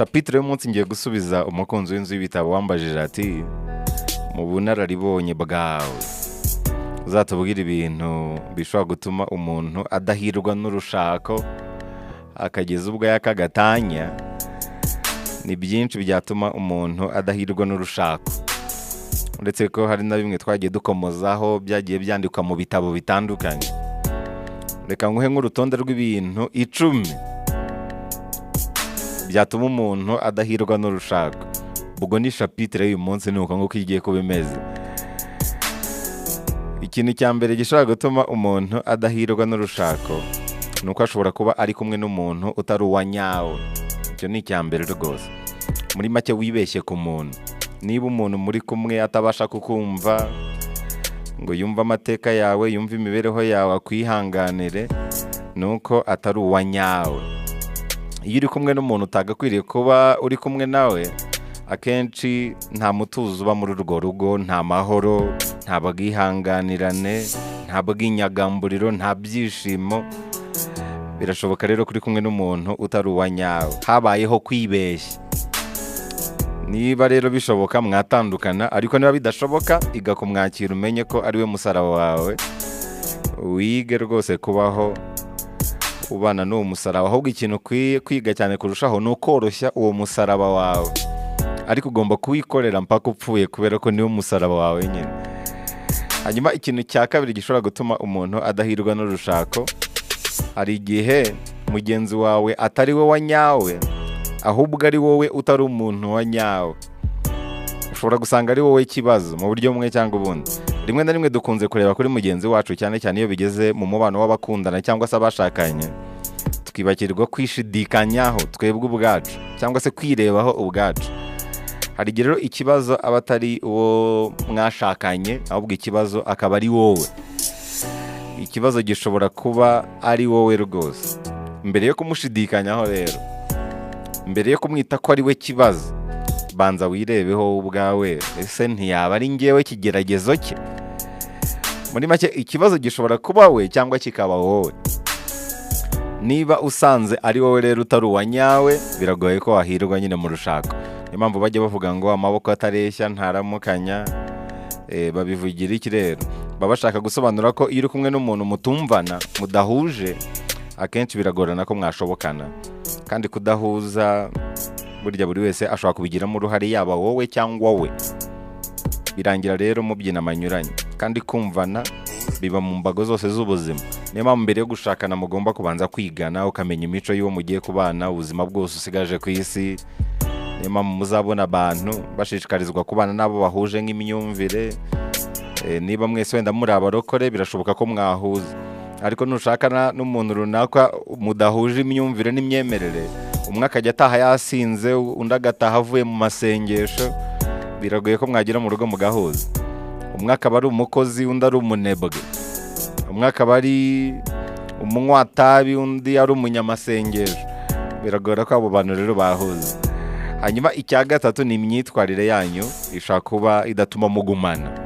Chapitre y'umunsi ngiye gusubiza umukunzi w'inzu y'ibitabo wambajije ati: "Mu bunararibonye bwawe, uzatubwire ibintu bishobora gutuma umuntu adahirwa n'urushako akageza ubwo yakagatanya." Ni byinshi byatuma umuntu adahirwa n'urushako, uretse ko hari na bimwe twagiye dukomozaho byagiye byandikwa mu bitabo bitandukanye. Reka nguhe nk'urutonde rw'ibintu 10 byatuma umuntu adahirwa n'urushako. Ubwo ni chapitre y'uyu munsi, ni uko nguko igiye kuba imeze. Ikintu cya mbere gishobora gutuma umuntu adahirwa n'urushako ni uko ashobora kuba ari kumwe n'umuntu utari uwa nyawe. Icyo ni icya mbere rwose. Muri make, wibeshye ku muntu. Niba umuntu muri kumwe atabasha kukumva ngo yumve amateka yawe, yumve imibereho yawe, akwihanganire, ni uko atari uwa nyawe. Iyo uri kumwe n'umuntu utagakwiriye kuba uri kumwe nawe, akenshi nta mutuzo uba muri urwo rugo, nta mahoro, nta bwihanganirane, nta bwinyagamburiro, nta byishimo. Birashoboka rero ko uri kumwe n'umuntu utari uwa nyawe, habayeho kwibeshya. Niba rero bishoboka mwatandukana, ariko niba bidashoboka, iga kumwakira, umenye ko ari we musaraba wawe. Wige rwose kubaho ubana n'uwo musaraba. Ahubwo ikintu ukwiye kwiga cyane kurushaho ni ukoroshya uwo musaraba wawe, ariko ugomba kuwikorera mpaka upfuye, kubera ko niwo musaraba wawe nyine. Hanyuma ikintu cya kabiri gishobora gutuma umuntu adahirwa n'urushako, hari igihe mugenzi wawe atari we wa nyawe, ahubwo ari wowe utari umuntu wa nyawe. Ushobora gusanga ari wowe ikibazo mu buryo bumwe cyangwa ubundi. Rimwe na rimwe dukunze kureba kuri mugenzi wacu, cyane cyane iyo bigeze mu mubano w'abakundana cyangwa se abashakanye, tukibagirwa kwishidikanyaho twebwe ubwacu cyangwa se kwirebaho ubwacu. Hari igihe rero ikibazo aba atari uwo mwashakanye, ahubwo ikibazo akaba ari wowe. Ikibazo gishobora kuba ari wowe rwose. Mbere yo kumushidikanyaho rero, mbere yo kumwita ko ari we kibazo, banza wirebeho wowe ubwawe: ese ntiyaba ari ngewe kigeragezo cye? Muri make, ikibazo gishobora kuba we cyangwa kikaba wowe. Niba usanze ari wowe rero utari uwa nyawe, biragoye ko wahirwa nyine mu rushako. Niyo mpamvu bajya bavuga ngo amaboko atareshya ntaramukanya. Babivugira iki rero? Baba bashaka gusobanura ko iyo uri kumwe n'umuntu mutumvana, mudahuje, akenshi biragorana ko mwashobokana. Kandi kudahuza burya buri wese ashobora kubigiramo uruhare, yaba wowe cyangwa we. Birangira rero mubyina amanyuranye. Kandi kumvana biba mu mbago zose z'ubuzima. Niyo mpamvu mbere yo gushakana mugomba kubanza kwigana, ukamenya imico y'uwo mugiye kubana ubuzima bwose usigaje ku isi. Niyo mpamvu muzabona abantu bashishikarizwa kubana n'abo bahuje nk'imyumvire. Niba mwese wenda muri abarokore, birashoboka ko mwahuza, ariko nushakana n'umuntu runaka mudahuje imyumvire n'imyemerere, umwe akajya ataha yasinze, undi agataha avuye mu masengesho, biragoye ko mwagera mu rugo mugahuza. Umwe akaba ari umukozi, undi ari umunebwe, umwe akaba ari umunywatabi, undi ari umunyamasengesho, biragora ko abo bantu rero bahuza. Hanyuma icya gatatu ni imyitwarire yanyu ishobora kuba idatuma mugumana.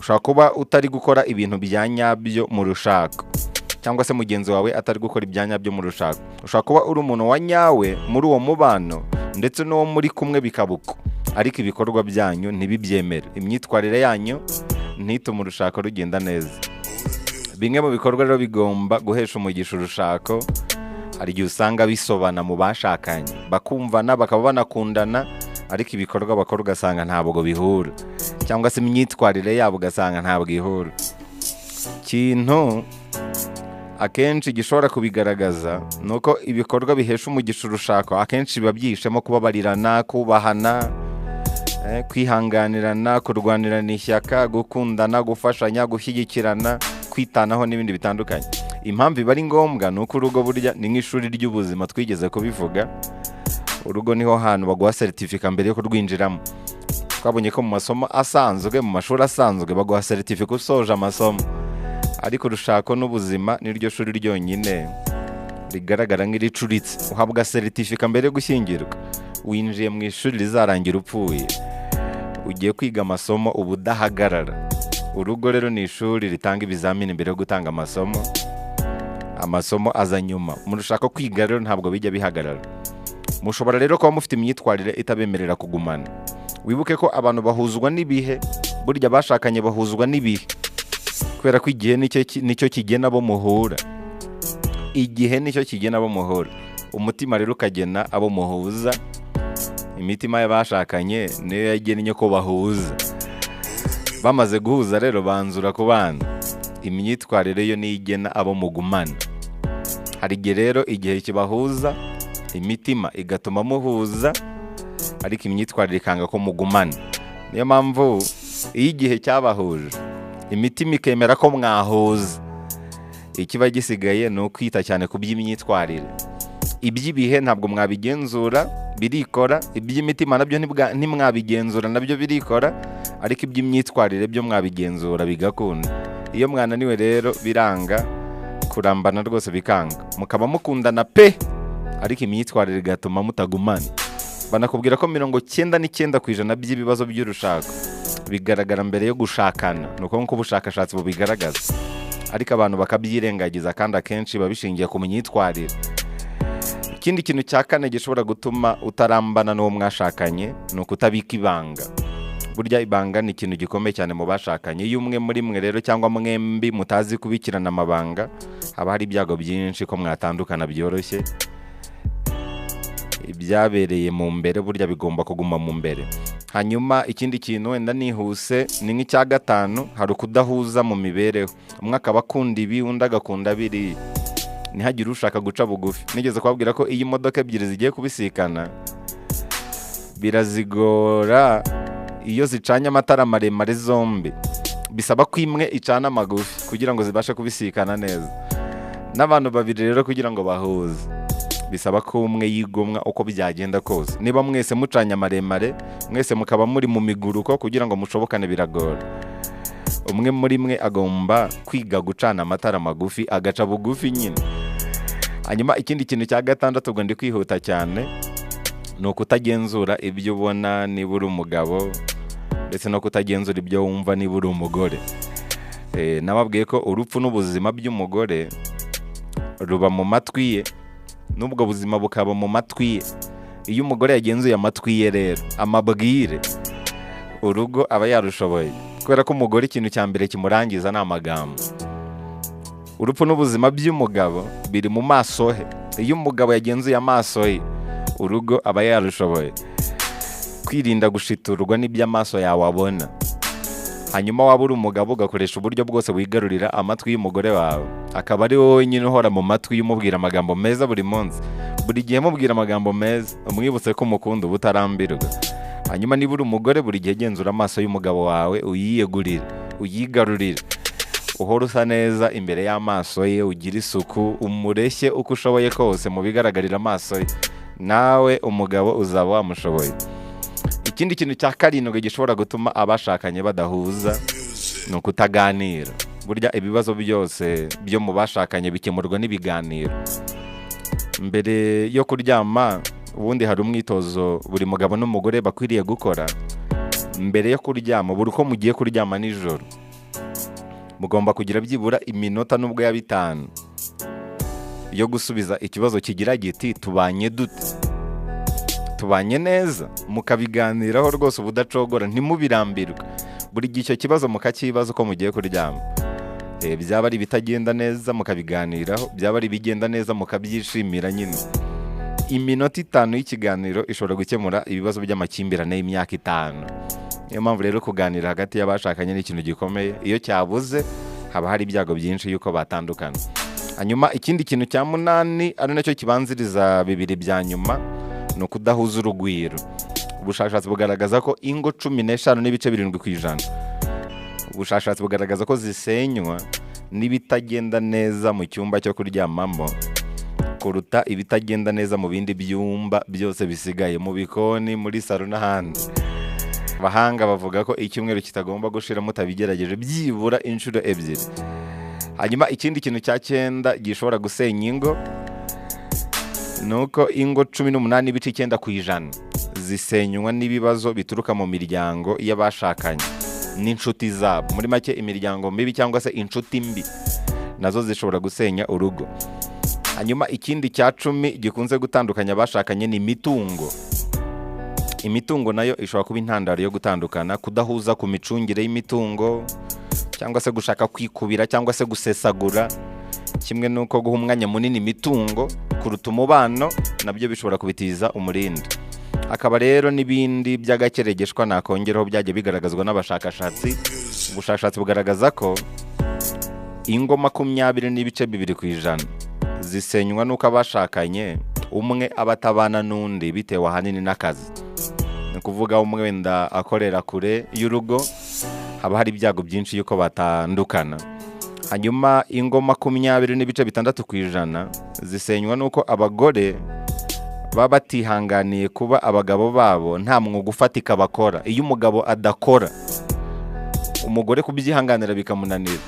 Ushobora kuba utari gukora ibintu bya nyabyo mu rushako, cyangwa se mugenzi wawe atari gukora ibya nyabyo mu rushako. Ushobora kuba uri umuntu wa nyawe muri uwo mubano, ndetse n'uwo muri kumwe bikaba uko, ariko ibikorwa byanyu ntibibyemere, imyitwarire yanyu ntitume urushako rugenda neza. Bimwe mu bikorwa rero bigomba guhesha umugisha urushako, hari igihe usanga bisobana mu bashakanye, bakumvana, bakaba banakundana, ariko ibikorwa bakora ugasanga ntabwo bihura, cyangwa se imyitwarire yabo ugasanga ntabwo ihura. Ikintu akenshi gishobora kubigaragaza ni uko ibikorwa bihesha umugisha urushako akenshi biba byihishemo kubabarirana, kubahana, kwihanganirana, kurwanirana ishyaka, gukundana, gufashanya, gushyigikirana, kwitanaho n'ibindi bitandukanye. Impamvu iba ari ngombwa ni uko urugo burya ni nk'ishuri ry'ubuzima, twigeze kubivuga. Urugo niho hantu baguha seritifika mbere yo kurwinjiramo. Twabonye ko mu masomo asanzwe, mu mashuri asanzwe, baguha seritifika usoje amasomo, ariko urushako n'ubuzima niryo shuri ryonyine rigaragara nk'iricuritse. Uhabwa seritifika mbere yo gushyingirwa. Winjiye mu ishuri rizarangira upfuye, ugiye kwiga amasomo ubudahagarara. Urugo rero ni ishuri ritanga ibizamini mbere yo gutanga amasomo. Amasomo aza nyuma. Mu rushako kwiga rero ntabwo bijya bihagarara. Mushobora rero kuba mufite imyitwarire itabemerera kugumana. Wibuke ko abantu bahuzwa n'ibihe, burya abashakanye bahuzwa n'ibihe, kubera ko igihe nicyo kigena abo muhura. Igihe nicyo kigena abo muhura. Umutima rero ukagena abo muhuza. Imitima y'abashakanye niyo yagennye ko bahuza. Bamaze guhuza rero banzura kubana. Imyitwarire yo niyo igena abo mugumana. Hari igihe rero igihe kibahuza, imitima igatuma muhuza, ariko imyitwarire ikanga ko mugumana. Niyo mpamvu iyo igihe cyabahuje, imitima ikemera ko mwahuza, ikiba gisigaye ni ukwita cyane ku by'imyitwarire. Iby'ibihe ntabwo mwabigenzura, birikora. Iby'imitima nabyo ntimwabigenzura, nabyo birikora, ariko iby'imyitwarire byo mwabigenzura bigakunda. Iyo mwananiwe rero biranga, kurambana rwose bikanga, mukaba mukundana pe, ariko imyitwarire igatuma mutagumana. Banakubwira ko 99% by'ibibazo by'urushako bigaragara mbere yo gushakana. Ni uko nk'uko ubushakashatsi bubigaragaza, ariko abantu bakabyirengagiza, kandi akenshi biba bishingiye ku myitwarire. Ikindi kintu cya kane gishobora gutuma utarambana n'uwo mwashakanye ni ukutabika ibanga. Burya ibanga ni ikintu gikomeye cyane mu bashakanye. Iyo umwe muri mwe rero cyangwa mwembi mutazi kubikirana amabanga, haba hari ibyago byinshi ko mwatandukana byoroshye. Ibyabereye mu mbere burya bigomba kuguma mu mbere. Hanyuma ikindi kintu wenda nihuse ni nk'icya gatanu, hari ukudahuza mu mibereho. Umwe akaba akunda ibi, undi agakunda biriya, ntihagire ushaka guca bugufi. Nigeze kubabwira ko iyo imodoka ebyiri zigiye kubisikana birazigora iyo zicanye amatara maremare zombi, bisaba ko imwe icana amagufi kugira ngo zibashe kubisikana neza. N'abantu babiri rero kugira ngo bahuze bisaba ko umwe yigomwa uko byagenda kose. Niba mwese mucanye amaremare, mwese mukaba muri mu miguruko, kugira ngo mushobokane biragora. Umwe muri mwe agomba kwiga gucana amatara magufi, agaca bugufi nyine. Hanyuma ikindi kintu cya gatandatu, ubwo ndi kwihuta cyane, ni ukutagenzura ibyo ubona niba uri umugabo, ndetse no kutagenzura ibyo wumva niba uri umugore. Nababwiye ko urupfu n'ubuzima by'umugore ruba mu matwi ye, n'ubwo buzima bukaba mu matwi ye. Iyo umugore yagenzuye amatwi ye rero, amabwire, urugo aba yarushoboye. Kubera ko umugore ikintu cya mbere kimurangiza ni amagambo. Urupfu n'ubuzima by'umugabo biri mu maso he. Iyo umugabo yagenzuye amaso ye, urugo aba yarushoboye. Kwirinda gushiturwa n'iby'amaso yawe abona. Hanyuma waba uri umugabo ugakoresha uburyo bwose wigarurira amatwi y'umugore wawe, akaba ari wowe nyine uhora mu matwi umubwira amagambo meza buri munsi. Buri gihe mubwira amagambo meza, umwibutse ko umukunda uba utarambirwa. Hanyuma niba uri umugore, buri gihe genzura amaso y'umugabo wawe, uyiyegurire, uyigarurire, uhore usa neza imbere y'amaso ye, ugire isuku, umureshye uko ushoboye kose mu bigaragarira amaso ye. Nawe umugabo uzaba wamushoboye. Ikindi kintu cya karindwi gishobora gutuma abashakanye badahuza ni ukutaganira. Burya ibibazo byose byo mu bashakanye bikemurwa n'ibiganiro. Mbere yo kuryama, ubundi hari umwitozo buri mugabo n'umugore bakwiriye gukora mbere yo kuryama. Buri uko mugiye kuryama nijoro, mugomba kugira byibura iminota nubwo yaba 5 yo gusubiza ikibazo kigira giti: tubanye dute? Tubanye neza? Mukabiganiraho rwose ubudacogora, ntimubirambirwe. Buri gihe icyo kibazo mukakibaza uko mugiye kuryama. Byaba ari ibitagenda neza mukabiganiraho, byaba ari ibigenda neza mukabyishimira nyine. Iminota 5 y'ikiganiro ishobora gukemura ibibazo by'amakimbirane y'imyaka 5. Niyo mpamvu rero kuganira hagati y'abashakanye ni ikintu gikomeye. Iyo cyabuze haba hari ibyago byinshi yuko batandukana. Hanyuma ikindi kintu cya munani, ari nacyo kibanziriza bibiri bya nyuma, ni ukudahuza urugwiro. Ubushakashatsi bugaragaza ko ingo 15.7%, ubushakashatsi bugaragaza ko zisenywa n'ibitagenda neza mu cyumba cyo kuryamamo kuruta ibitagenda neza mu bindi byumba byose bisigaye, mu bikoni, muri salo n'ahandi. Abahanga bavuga ko icyumweru kitagomba gushira mutabigerageje byibura inshuro 2. Hanyuma ikindi kintu cya 9 gishobora gusenya ingo ni uko ingo 18.9% zisenywa n'ibibazo bituruka mu miryango y'abashakanye n'inshuti zabo. Muri make, imiryango mibi cyangwa se inshuti mbi nazo zishobora gusenya urugo. Hanyuma ikindi cya 10 gikunze gutandukanya abashakanye ni imitungo. Imitungo nayo ishobora kuba intandaro yo gutandukana, kudahuza ku micungire y'imitungo, cyangwa se gushaka kwikubira cyangwa se gusesagura, kimwe n'uko guha umwanya munini imitungo kuruta umubano nabyo bishobora kubitiza umurindi. Hakaba rero n'ibindi by'agakeregeshwa nakongeraho byagiye bigaragazwa n'abashakashatsi. Ubushakashatsi bugaragaza ko ingo 20.2% zisenywa n'uko abashakanye umwe aba atabana n'undi bitewe ahanini n'akazi. Ni ukuvuga umwe wenda akorera kure y'urugo, haba hari ibyago byinshi yuko batandukana. Hanyuma ingo 20.6% zisenywa n'uko abagore baba batihanganiye kuba abagabo babo nta mwuga ufatika bakora. Iyo umugabo adakora, umugore kubyihanganira bikamunanira,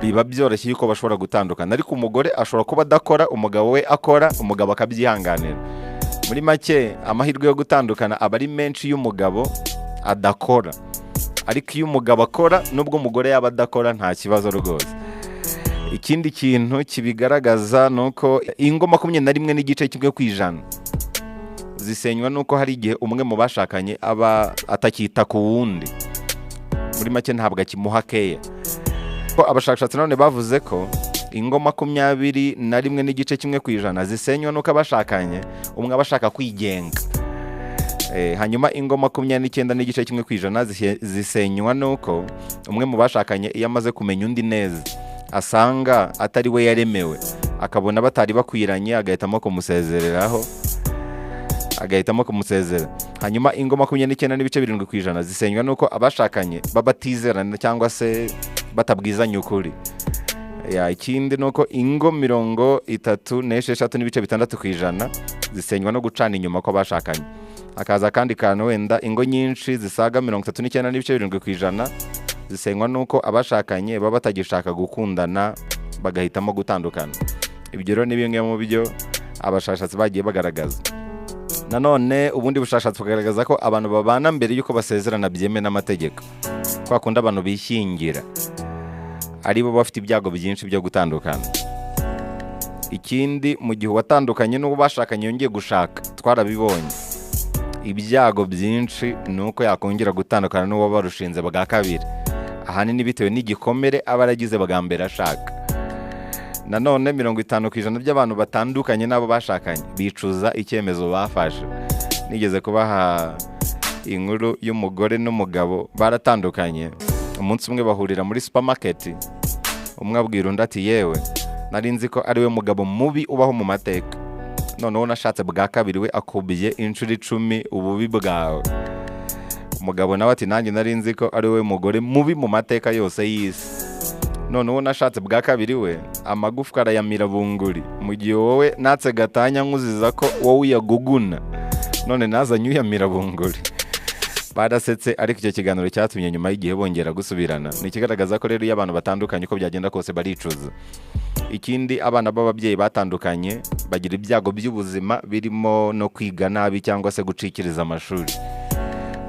biba byoroshye yuko bashobora gutandukana. Ariko umugore ashobora kuba adakora, umugabo we akora, umugabo akabyihanganira. Muri make amahirwe yo gutandukana aba ari menshi iyo umugabo adakora, ariko iyo umugabo akora nubwo umugore yaba adakora nta kibazo rwose. Ikindi kintu kibigaragaza ni uko ingo 21.1% zisenywa nuko hari igihe umwe mu bashakanye aba atakita ku wundi, muri make ntabwo akimuha keya. Ko abashakashatsi none bavuze ko ingo 21.1% zisenywa nuko abashakanye umwe aba ashaka kwigenga. Hanyuma ingo 29.1% zisenywa nuko umwe mu bashakanye iyo amaze kumenya undi neza asanga atari we yaremewe, akabona batari bakwiranye, agahitamo kumusezereraho, agahitamo kumusezera. Hanyuma ingo 29.7% zisenywa nuko abashakanye babatizerana cyangwa se batabwizanya ukuri. Ikindi nuko ingo 36.6% zisenywa no gucana inyuma kw'abashakanye. Hakaza kandi kantu wenda ingo nyinshi zisaga 39.7% zisenywa nuko abashakanye baba batagishaka gukundana bagahitamo gutandukana. Ibyo rero ni bimwe mu byo abashakashatsi bagiye bagaragaza. Nanone ubundi bushakashatsi bugaragaza ko abantu babana mbere yuko basezerana byemewe n'amategeko, kwa kundi abantu bishyingira, ari bo bafite ibyago byinshi byo gutandukana. Ikindi, mu gihe uwatandukanye n'uwo bashakanye yongeye gushaka, twarabibonye, ibyago byinshi ni uko yakongera gutandukana n'uwo barushinze bwa kabiri, ahanini bitewe n'igikomere aba yaragize bwa mbere ashaka. Nanone 50% by'abantu batandukanye n'abo bashakanye bicuza icyemezo bafashe. Nigeze kubaha inkuru y'umugore n'umugabo baratandukanye, umunsi umwe bahurira muri supermarket, umwe abwira undi ati yewe nari nzi ko ari we mugabo mubi ubaho mu mateka, noneho nashatse bwa kabiri we akubiye inshuro 10 ububi bwawe. Umugabo nawe ati nanjye nari nzi ko ari we mugore mubi mu mateka yose y'isi, noneho nashatse bwa kabiri we amagufwa arayamira bunguri, mu gihe wowe natse gatanya nkuziza ko wowe uyaguguna, none nazanye uyamira bunguri. Barasetse, ariko icyo kiganiro cyatumye nyuma y'igihe bongera gusubirana. Ni ikigaragaza ko rero iyo abantu batandukanye uko byagenda kose baricuza. Ikindi, abana b'ababyeyi batandukanye bagira ibyago by'ubuzima birimo no kwiga nabi cyangwa se gucikiriza amashuri.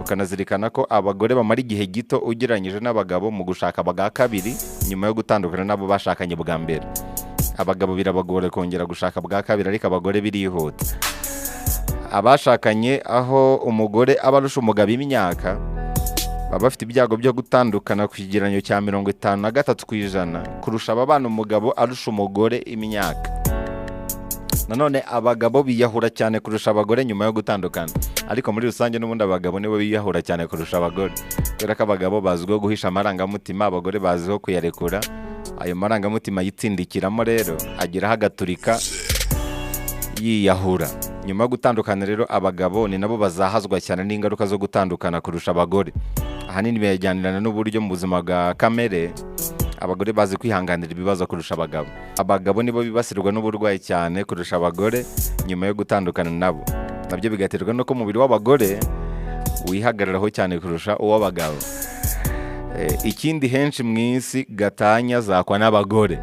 Ukanazirikana ko abagore bamara igihe gito ugereranyije n'abagabo mu gushaka bwa kabiri nyuma yo gutandukana n'abo bashakanye bwa mbere. Abagabo birabagora kongera gushaka bwa kabiri, ariko abagore birihuta. Abashakanye aho umugore aba arusha umugabo imyaka baba bafite ibyago byo gutandukana ku kigereranyo cya 53% kurusha ababana umugabo arusha umugore imyaka. Nanone abagabo biyahura cyane kurusha abagore nyuma yo gutandukana, ariko muri rusange n'ubundi abagabo nibo biyahura cyane kurusha abagore, kubera ko abagabo bazwiho guhisha amarangamutima, abagore bazwiho kuyarekura. Ayo marangamutima yitsindikiramo rero ageraho agaturika yiyahura. Nyuma yo gutandukana rero abagabo ni nabo bazahazwa cyane n'ingaruka zo gutandukana kurusha abagore. Ahanini biyajyanirana n'uburyo mu buzima bwa kamere abagore bazi kwihanganira ibibazo kurusha abagabo. Abagabo nibo bibasirwa n'uburwayi cyane kurusha abagore nyuma yo gutandukana nabo. Nabyo bigaterwa n'uko umubiri w'abagore wihagararaho cyane kurusha uw'abagabo. Ikindi, henshi mu isi gatanya zakwa n'abagore.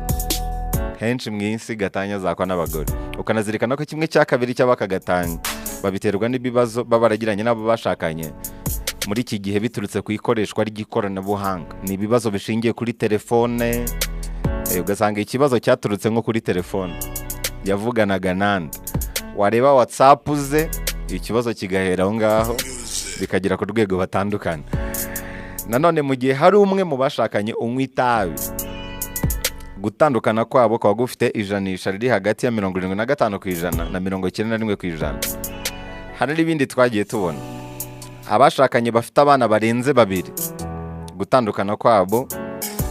Henshi mu isi gatanya zakwa n'abagore. Ukanazirikana ko 1/2 cy'abakagatanya babiterwa n'ibibazo baba baragiranye n'abo bashakanye muri iki gihe biturutse ku ikoreshwa ry'ikoranabuhanga. Ni ibibazo bishingiye kuri telefone, Ugasanga ikibazo cyaturutse nko kuri telefone yavuganaga nande, wareba WhatsApp ze, ikibazo kigahera aho ngaho bikagera ku rwego batandukana. Nanone mu gihe hari umwe mu bashakanye unywa itabi, gutandukana kwabo kuba gufite ijanisha riri hagati ya 75% na 91%. Hari n'ibindi twagiye tubona, abashakanye bafite abana barenze babiri, gutandukana kwabo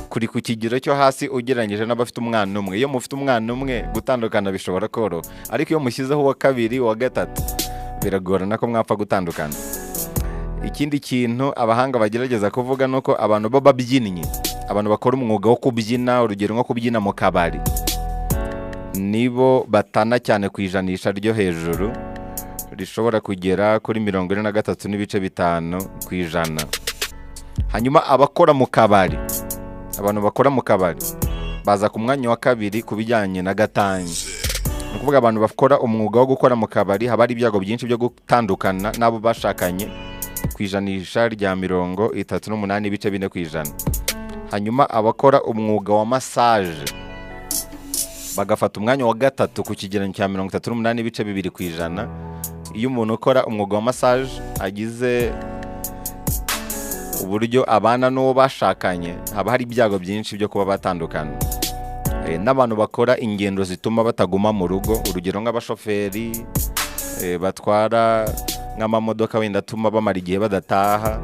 kuri ku kigero cyo hasi ugereranyije n'abafite umwana umwe. Iyo mufite umwana umwe gutandukana bishobora koroha, ariko iyo mushyizeho uwa kabiri, uwa gatatu, biragorana ko mwapfa gutandukana. Ikindi kintu abahanga bagerageza kuvuga ni uko abantu b'ababyinnyi, abantu bakora umwuga wo kubyina, urugero nko kubyina mu kabari, nibo batana cyane ku ijanisha ryo hejuru rishobora kugera kuri 43.5%. Hanyuma abakora mu kabari, abantu bakora mu kabari baza ku mwanya wa kabiri ku bijyanye na gatanya. Ni ukuvuga abantu bakora umwuga wo gukora mu kabari haba hari ibyago byinshi byo gutandukana n'abo bashakanye ku ijanisha rya 38.4%. Hanyuma abakora umwuga wa massage bagafata umwanya wa gatatu ku kigereranyo cya 38.2%. Iyo umuntu ukora umwuga wa massage agize uburyo abana n'uwo bashakanye, haba hari ibyago byinshi byo kuba batandukana. N'abantu bakora ingendo zituma bataguma mu rugo, urugero nk'abashoferi batwara nk'amamodoka wenda atuma bamara igihe badataha,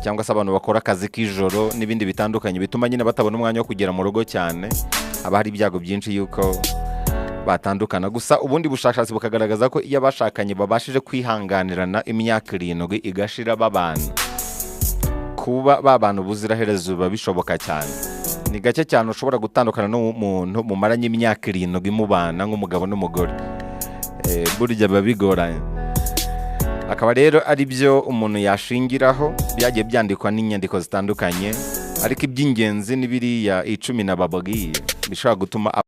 cyangwa se abantu bakora akazi k'ijoro n'ibindi bitandukanye bituma nyine batabona umwanya wo kugera mu rugo cyane, haba hari ibyago byinshi yuko batandukana. Gusa ubundi bushakashatsi bukagaragaza ko iyo abashakanye babashije kwihanganirana imyaka 7 igashira babana, kuba babana ubuziraherezo biba bishoboka cyane. Ni gake cyane ushobora gutandukana n'umuntu mumaranye imyaka 7 mubana nk'umugabo n'umugore, burya biba bigoranye. Akaba rero ari byo umuntu yashingiraho, byagiye byandikwa n'inyandiko zitandukanye, ariko iby'ingenzi ni biriya 10 nababwiye bishobora gutuma